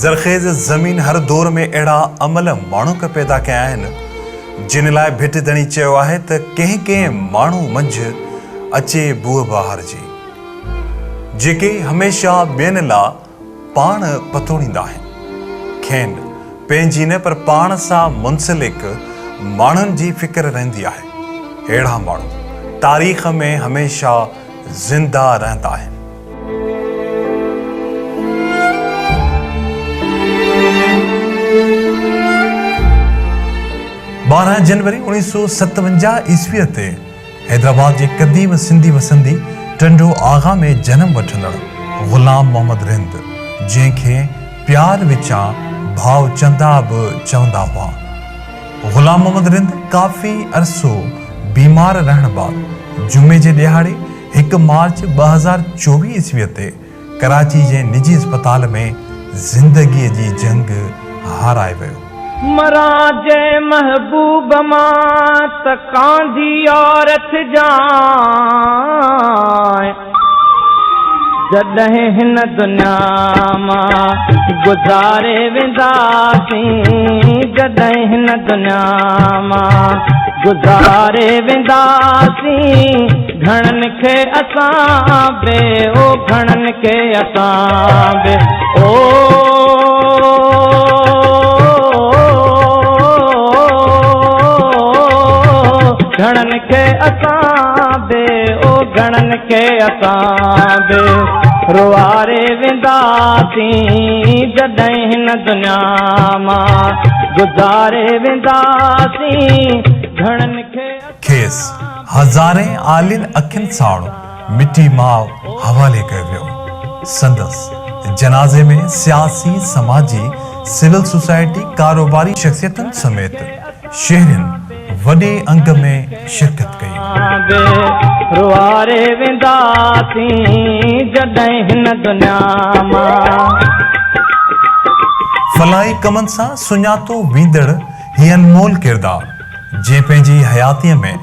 زرخيز زمين هر دور ۾ اهڙا املهه ماڻهڪ پيدا ڪيا آهن، جن لاء ڀٽ ڌڻي چيو آهي ته ڪنهن ڪنهن ماڻهو منجهه اچي بوء بهار جي. جيڪي هميشه ٻين لا پاڻ پتوڙيندا آهن. کين پنهنجي نه پر پاڻ سان منسلڪ ماڻهن جي فڪر رهندي آهي. اهڙا ماڻهو تاريخ ۾ هميشه زنده رهندا آهن. ٻارهن جنوري 1957 عيسويء تي حيدرآباد جي قديم سنڌي وسندي ٽنڊو آغا ۾ جنم وٺندڙ غلام محمد رند، جنهن کي پيار وچان ڀاء چندا به چوندا هئا. غلام محمد رند ڪافي عرصو بيمار رهڻ بعد جمعي جي ڏهاڙي هڪ مارچ 2024 عيسويء تي ڪراچي جي نجي اسپتال ۾ زندگيء جي جنگ هارائي ويو. مران جنهن محبوب مان ته ڪانڌي عورت جانء جڏهن هن دنيا مان گذاري وينداسين جڏهن هن دنيا مان گذاري وينداسين گهڻن کي اسان به او گهڻن کي اسان به او گهڻن کي اسان به او گهڻن کي اسان به روئاري وينداسين جڏهن هن دنيا مان گذاري وينداسين گهڻن کي کيس هزارين آلين اکين ساڻ مٽي ماء حوالي ڪيو ويو. سندس جنازي ۾ سياسي، سماجي، سول سوسائٽي، ڪاروباري شخصيتن سميت شهرين وڏي انگ ۾ شرڪت ڪئي. روئاري وينداسين جڏهن هن دنيا مان. فلاحي ڪمن سان سڃاتو ويندڙ هي انمول ڪردار جنهن پنهنجي حياتيء ۾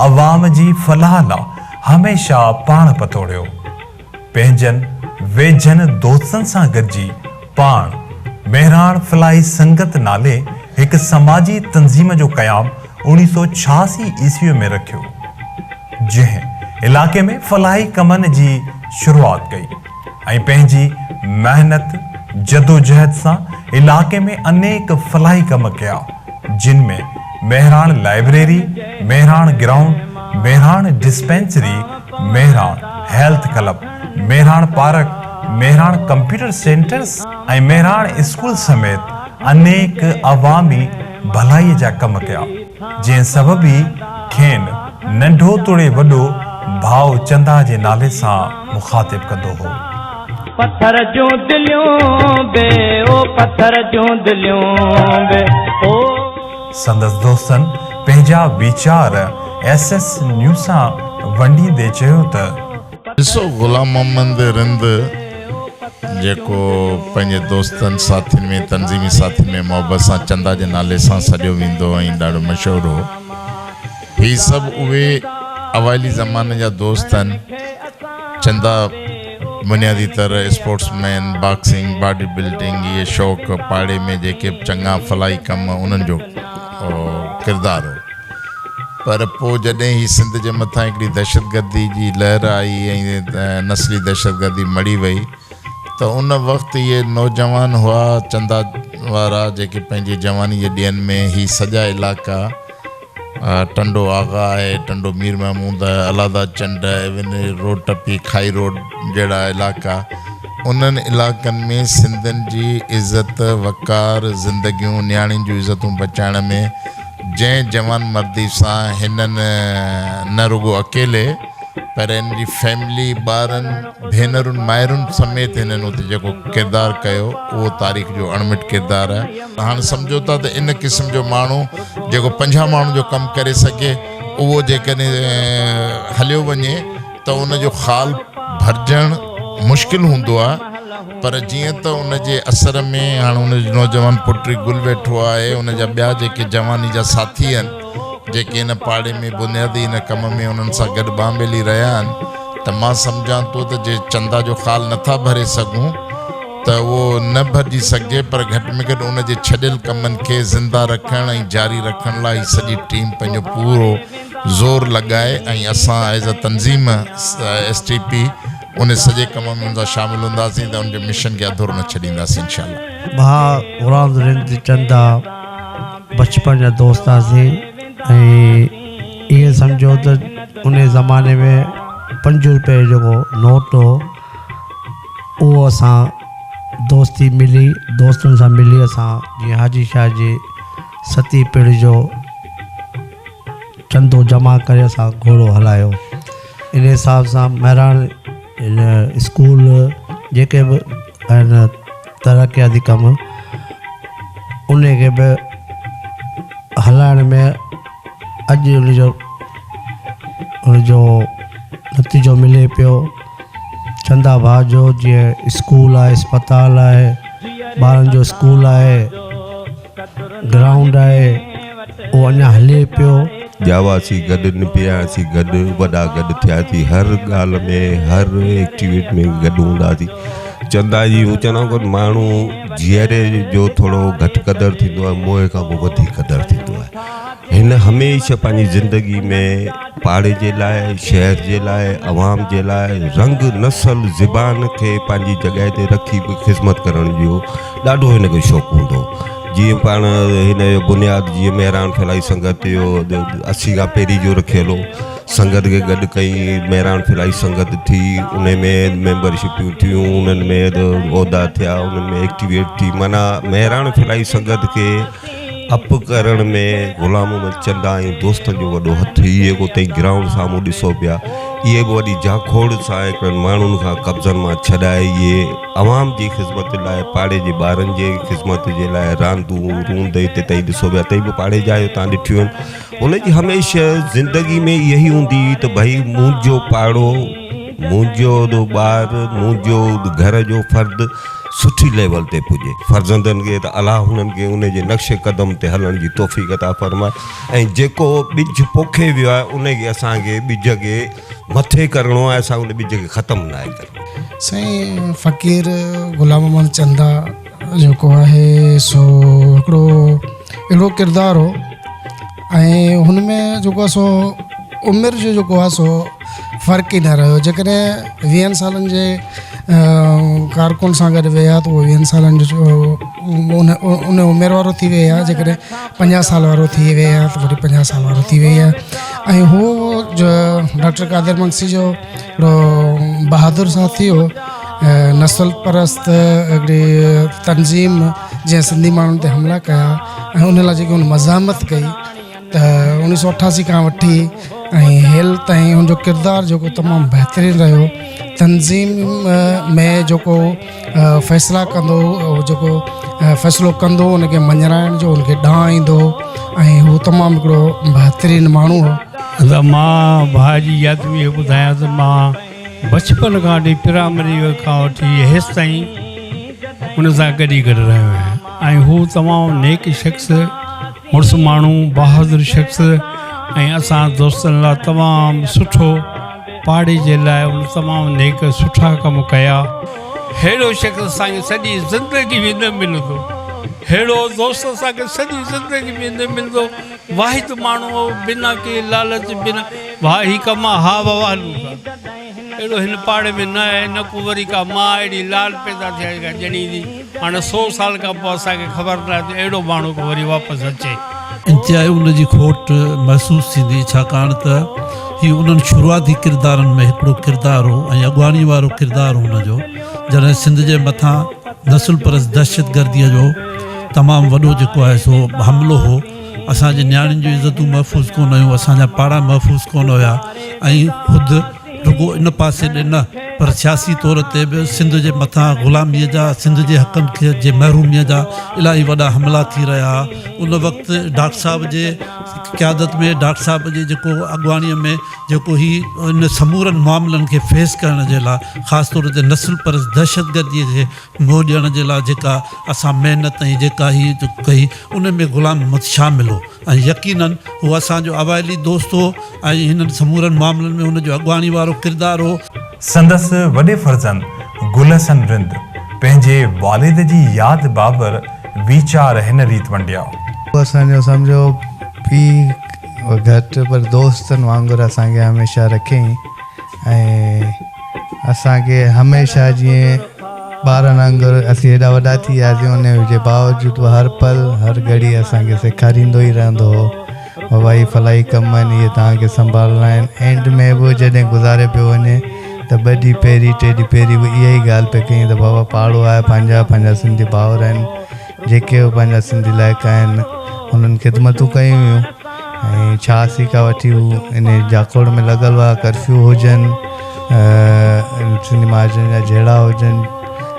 عوام جي فلاح لا هميشه پاڻ پتوڙيو. پنهنجن ويجهن دوستن سان گڏجي پاڻ مهراڻ فلاحي سنگت نالي هڪ سماجي تنظيم جو قيام 1986 عيسويء ۾ رکيو، جنهن علائقي ۾ فلاحي ڪمن جي شروعات ڪئي. ۽ پنهنجي محنت، جدوجهد سان علائقي ۾ انيڪ فلاحي ڪم ڪيا، جن ۾ Mehran library, Mehran ground, Mehran dispensary, Mehran health club, Mehran park, Mehran computer centres ۽ Mehran school سميت انيڪ عوامي ڀلائي جا ڪم ڪيا. جنهن سبب ئي کين ننڍو توڙي وڏو ڀاء چندا جي نالي سان مخاطب ڪندو هو. پٿر جون دليون به او پٿر جون دليون به او. سندس دوستن پنهنجا ويچار ايس ايس نيوز سان ونڊيندي چيو ته. ڏسو غلام محمد رند جيڪو پنهنجي دوستن ساٿين ۾ تنظيمي ساٿين ۾ محبت سان چندا جي نالي سان سڏيو ويندو ۽ ڏاڍو مشهور هو. هي سڀ اهي اوائلي زماني جا دوست آهن. چندا بنيادي طرح sportsman, boxing, body building اهي شوق پاڙي ۾ جيڪي به چڱا فلاحي ڪم انهن جو ڪردار هو. پر پوء جڏهن هي سنڌ جي مٿان هڪڙي دهشتگردي جي لهر آئي ۽ نسلي دهشتگردي مڙهي وئي ته ان وقت اهي نوجوان هئا چندا وارا جيڪي پنهنجي جواني جي ڏينهن ۾ هي سڄا علائقا ٽنڊو آغا آهي ٽنڊو مير محمود آهي الادا چنڊ ايونيو روڊ ٽپي کائي روڊ جهڙا علائقا انهن علائقن ۾ سنڌين جي عزت وقار زندگيون نياڻين جون عزتون بچائڻ ۾ جنهن جوان مردي سان هنن نه رڳو اڪيلي پر هن جي فيملي، ٻارن، ڀينرن، مائرن سميت هنن اتي جيڪو ڪردار ڪيو اهو تاريخ جو اڻمٽ ڪردار آهي. هاڻ سمجهو ٿا ته ان قسم جو ماڻهو جيڪو 50 ماڻهن جو ڪم ڪري سگهي اهو جيڪڏهن هليو وڃي ته ان جو خال ڀرجڻ مشڪل هوندو آهي. پر جيئن ته ان جي اثر ۾ هاڻ ان جو نوجوان پٽ گل ويٺو آهي، ان جا ٻيا جيڪي جواني جا ساٿي آهن، جيڪي هن پاڙي ۾ بنيادي هن ڪم ۾ انهن سان گڏ ٻانهن ٻيلي رهيا آهن ته مان سمجهان ٿو ته جي چندا جو خال نٿا ڀري سگهون ته اهو نه ڀرجي سگهجي پر گهٽ ۾ گهٽ ان جي ڇڏيل ڪمن کي زنده رکڻ ۽ جاري رکڻ لاء هي سڄي ٽيم پنهنجو پورو زور لڳائي ۽ اسان ايز ا تنظيم ايس ٽي پي ان سڄي ڪم ۾ ان سان شامل هونداسين ته ان جي مشن کي اڌورو نه ڇڏينداسين انشاء الله. ڀاء غلام رند چندا بچپن جا دوست هئاسين ۽ ائين سمجهو ته انهي زماني ۾ پنج روپئي جو جيڪو نوٽ هو اهو اسان دوستي ملي دوستن سان ملي اسان جيئن حاجي شاهه جي ستي پڙ جو چندو جمع ڪري اسان گهوڙو هلايو ان حساب سان مهراڻ هن اسڪول جيڪي به آهن ترقياتي ڪم ان کي به هلائڻ ۾ اڄ ان جو ان جو نتيجو ملي پيو چندا ڀاء جو جيئن اسڪول آهي اسپتال آهي ٻارن جو اسڪول آهي گرائونڊ آهي اهو اڃا هلي پيو. ڄاواسين گڏ نپياسين گڏ وڏا گڏ ٿياسين هر ڳالهه ۾ هر ايڪٽيوٽ ۾ گڏ هونداسين چندا جي هو چوندا آهن ماڻهو جيئري جو ٿورو گهٽ قدر ٿيندو آهي موئي کان پوء وڌيڪ قدر ٿيندو آهي هن هميشه پنهنجي زندگي ۾ پاڙي جي لاء شهر جي لاء عوام جي لاء رنگ نسل زبان کي پنهنجي جڳهه تي رکي به خدمت ڪرڻ جو ڏاڍو هن کي شوق هوندو هو جيئن پاڻ هن جو بنياد جيئن مهراڻ فلاحي سنگت جو 80 کان پهرين جو رکيل هو سنگت کي گڏ ڪئي مهراڻ فلاحي سنگت ٿي ان ۾ ميمبرشپيون ٿيون انهن ۾ عهدا ٿيا انهن ۾ ايڪٽيويٽ ٿي معنيٰ مهراڻ فلاحي سنگت کي اپ ڪرڻ ۾ غلام محمد چنڊا ۽ دوستن جو وڏو هٿ هي جيڪو تئين گرائونڊ سامهون ڏسو پيا اهي به وڏي جاکوڙ سان هڪڙن ماڻهن کان قبضن مان ڇڏائي اهي عوام جي خدمت لاء پاڙي جي ٻارن جي خدمت جي لاء راندون روند هتي تئين ڏسو پيا تئين به پاڙي جا آهيو تان ڏٺيون آهن هن جي هميشه زندگي ۾ اهي ئي هوندي هئي ته ڀئي منهنجو پاڙو منهنجو ٻار منهنجو گهر جو فرد سٺي ليول تي پڄي. فرزندن کي ته الله انهن کي ان جي نقش قدم تي هلڻ جي توفيق عطا فرمائي ۽ جيڪو ٻج پوکي ويو آهي ان کي اسان کي ٻج کي مٿي ڪرڻو آهي اسان ان ٻج کي ختم ناهي ڪرڻو. سائين فقير غلام محمد چندا جيڪو آهي سو هڪڙو اهڙو ڪردار هو ۽ هن ۾ جيڪو آهي سو عمر جو جيڪو آهي سو فرق ئي نه رهيو جيڪڏهن ويهن سالن جي ڪارڪن سان گڏ ويهي ها ته اهو ويهن سالن جو ان ان عمر وارو ٿي ويهي ها جيڪڏهن 50 سال وارو ٿي ويهي ها ته وري 50 سال وارو ٿي ويهي ها ۽ هو ڊاڪٽر قادر مگسي جو هڪڙو بهادر ساٿي هو نسل پرست هڪڙي تنظيم جنهن سنڌي ماڻهن تي حملا ڪيا ۽ ان لاء جيڪي هن مزاحمت ڪئي ته 1988 کان وٺي ۽ هيل تائين هن جو ڪردار جيڪو تمام بهترين رهيو تنظيم ۾ جيڪو فيصلا ڪندو هو جيڪو فيصلو ڪندو هو ان کي مڃرائڻ جو ان کي ڏانء ايندو هو ۽ هو تمام هڪڙو بهترين ماڻهو هو. ادا مان ڀاء جي ياد ۾ اهو ٻڌايان ته مان بچپن کان وٺي پرائمري کان وٺي هيستائين ان سان گڏ ئي گڏ رهيو آهيان ۽ هو تمام نيڪ شخص مڙس ماڻهو بهادر شخص ۽ اسان دوستن لاء تمام سٺو پاڙي جي لاء ان تمام نيڪ سٺا ڪم ڪيا. ههڙو شخص اسان کي سڄي زندگي ۾ نه ملندو ههڙو دوست اسان کي سڄي زندگي ۾ نه ملندو واحد ماڻهو هو بنا ڪنهن لالچ بنا ڀاء هي ڪم آ ها بابا هلون ٿا اهڙو هن پاڙي ۾ نه آهي نه ڪو وري ڪا ماء اهڙي لال پيدا ٿي آهي جيڪا ڄڻيندي هاڻي سو سال کان پوء اسان کي خبر ناهي ته اهڙو ماڻهو ڪو وري واپس اچي. انتهائي ان جي کوٽ محسوس ٿيندي ڇاڪاڻ ته هي انهن شروعاتي ڪردارن ۾ هڪڙو ڪردار هو ۽ اڳواڻي وارو ڪردار هو هن جو جڏهن سنڌ جي مٿان نسل پرست دهشتگرديء جو تمام وڏو جيڪو آهي سو حملو هو اسان جي نياڻين جون عزتون محفوظ ڪونه هيون اسان جا پاڙا محفوظ ڪونه هيا ۽ خود رڳو ان پاسي ڏي نه پر سياسي طور تي به سنڌ جي مٿان غلاميء جا سنڌ جي حقن کي جي محروميء جا الاهي وڏا حملا ٿي رهيا ها ان وقت ڊاڪٽر صاحب جي قيادت ۾ ڊاڪٽر صاحب جي جيڪو اڳواڻيء ۾ جيڪو هي ان سمورن معاملن کي فيس ڪرڻ جي لاء خاص طور تي نسل پرست دهشتگرديء کي منهن ڏيڻ جي لاء جيڪا اسان محنت ۽ جيڪا هي ڪئي ان ۾ غلام محمد شامل هو ۽ يقينن هو اسان جو اوائلي دوست هو ۽ هنن سمورن معاملن ۾ هن جو اڳواڻي وارو ڪردار هو. سندس وڏي فرزند گل حسن رند پنهنجي والد جي ياد بابر ويچار هن ريت ونڊيا. اسان جو سمجهو پيء گهٽ پر دوستن وانگر اسان کي هميشه رکيائين ۽ اسان کي هميشه جيئن ٻارن وانگر اسين هيڏا وڏا ٿي وياسين ان جي باوجود به هر پل هر گهڙي اسان کي سيکاريندو ئي رهندو هو بابا هي فلاحي ڪم آهن اهي توهان کي سنڀالڻا آهن اينڊ ۾ به جڏهن گذاري پيو وڃي ته ٻه ڏينهن پهرين ٽي ڏينهن پهرين به اها ئي ڳالهه پئي ڪيائين ته بابا پاڙو آهي پنهنجا پنهنجا سنڌي ڀائر آهن جيڪي به پنهنجا سنڌي لائق آهن انهن خدمتون ڪيون هيون ۽ 86 کان وٺي هو ان جاکوڙ ۾ لڳل هئا ڪرفيو هجن سنڌي مهاجرن جا جهيڙا هجن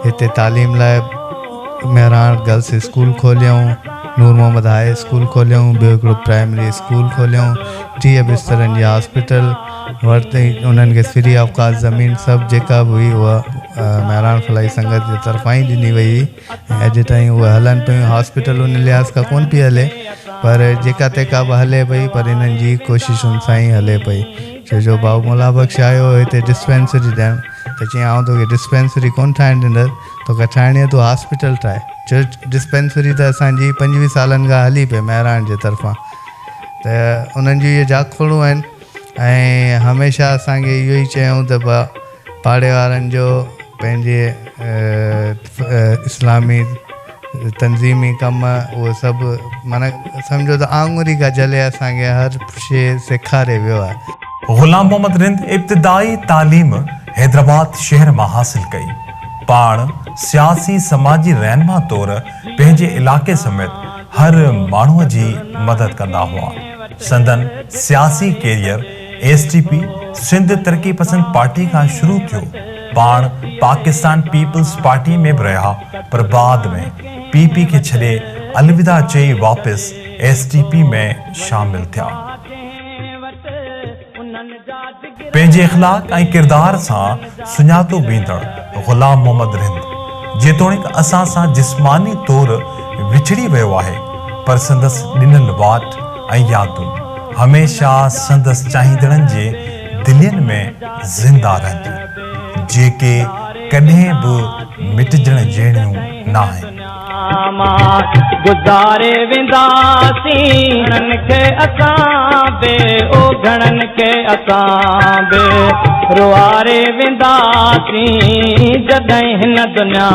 هتي تعليم لاء مهراڻ گرلس اسڪول کوليائون نور محمد هاء اسڪول کوليائون ٻيو هڪڙو پرائمري اسڪول کوليائون 30 بسترن جي هاسپيٽل ورتي انهن کي فري آف ڪاسٽ زمين سڀ جيڪا به هئي اها مهراڻ فلاحي سنگت جي طرفان ئي ڏني وئي هئي ۽ اڄ تائين اهي هلن پيون هاسپيٽل ان لحاظ کان ڪونه پئي هلي پر جيڪا تيڪا به هلي پئي پر انهن جي ڪوششن سان ئي هلي پئي ڇو جو ڀائو مولا بخش آيو هو هتي ڊسپينسري ڏيڻ ته چيائين آئون توکي ڊسپينسري ڪونه ٺاهڻ ڏيندس توکي ٺاهڻي آهي تون هاسپيٽل ٺاهه ڇو ڊسپينسري ته اسان جي 25 سالن کان هلي پئي مهراڻ جي طرفان ته انهن جون اهي جاکوڙون آهن ۽ هميشه اسان کي اهو ئي چيائون ته پاڙي وارن جو پنهنجي اسلامي تنظيمي ڪم اهو سڀ معنيٰ سمجهو ته آڱري کان جهلي اسان کي هر شيء سيکاري ويو آهي. غلام محمد رند ابتدائي تعليم حيدرآباد شهر مان حاصل ڪئي. پاڻ سياسي سماجي رهنما طور پنهنجي علائقي سميت هر ماڻهوء جي مدد ڪندا هئا. سندن سياسي career S T P, Sindh ترقي پسند پارٽي کان شروع ٿيو. پاڻ پاڪستان پيپلز پارٽي ۾ به رهيا پر بعد ۾ پي پي کي ڇڏي الوداع چئي واپس ايس ٽي پي ۾ شامل ٿيا. پنهنجي اخلاق ۽ ڪردار سان سڃاتو ويندڙ غلام محمد رند جيتوڻيڪ اسان سان جسماني طور وڇڙي ويو آهي پر سندس ڏنل واٽ ۽ يادون هميشه سندس چاهيندڙن جي دلين ۾ زنده رهنديون، جيڪي ڪڏهن به مٽجڻ جهڙيون ناهن. گذاري وينداسين گهڻن کي اسان به او گهڻن کي اسان به روئاري وينداسين جڏهن هن دنيا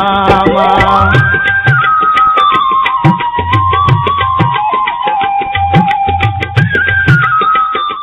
مان.